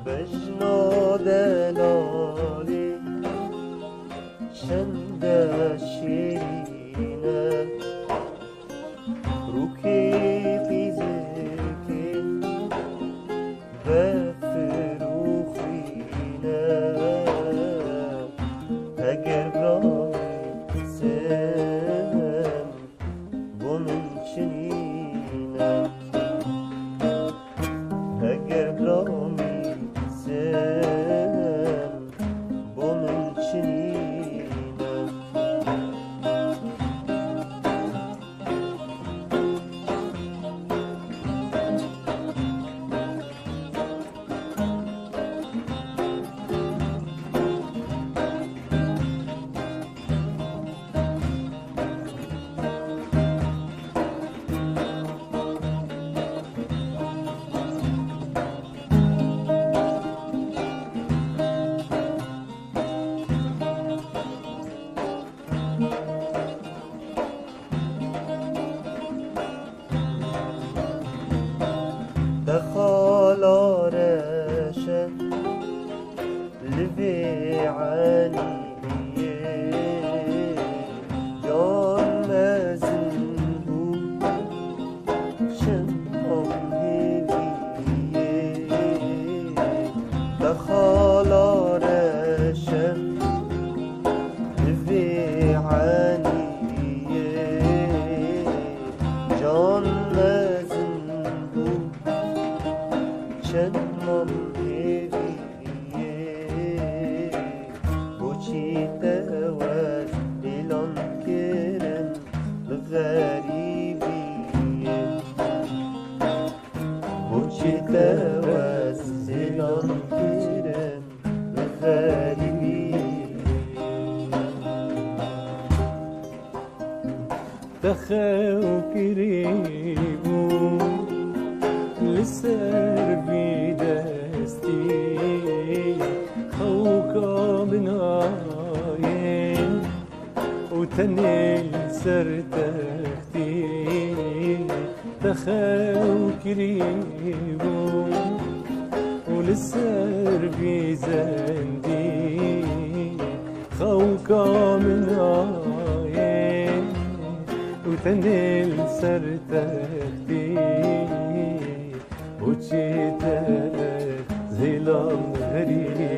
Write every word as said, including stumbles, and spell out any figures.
Bejna delalê çende şêrîn e, rûkê qîzikê befir û xwîn e. Heger bira min sinim, bo min çinîn e. Heger bira min sinim, bo min çinîn e. Te xala reş e li vê eniyê, can mezin bû, çend mam hêviyê. Te xala reş e li vê eniyê, can mezin bû, çend mam hêviyê. Boçî te wez îlan kirin bi xerîbiyê? Boçî te wez îlan kirin bi xerîbiyê? Te xew kirîbû li ser vî destî, xewka min nayên û tenê li ser textî. Te xew kirîbû û li ser vî zendî, xewka min nayên û tenê li ser textî. Boçî te zîlan xerîbiyê?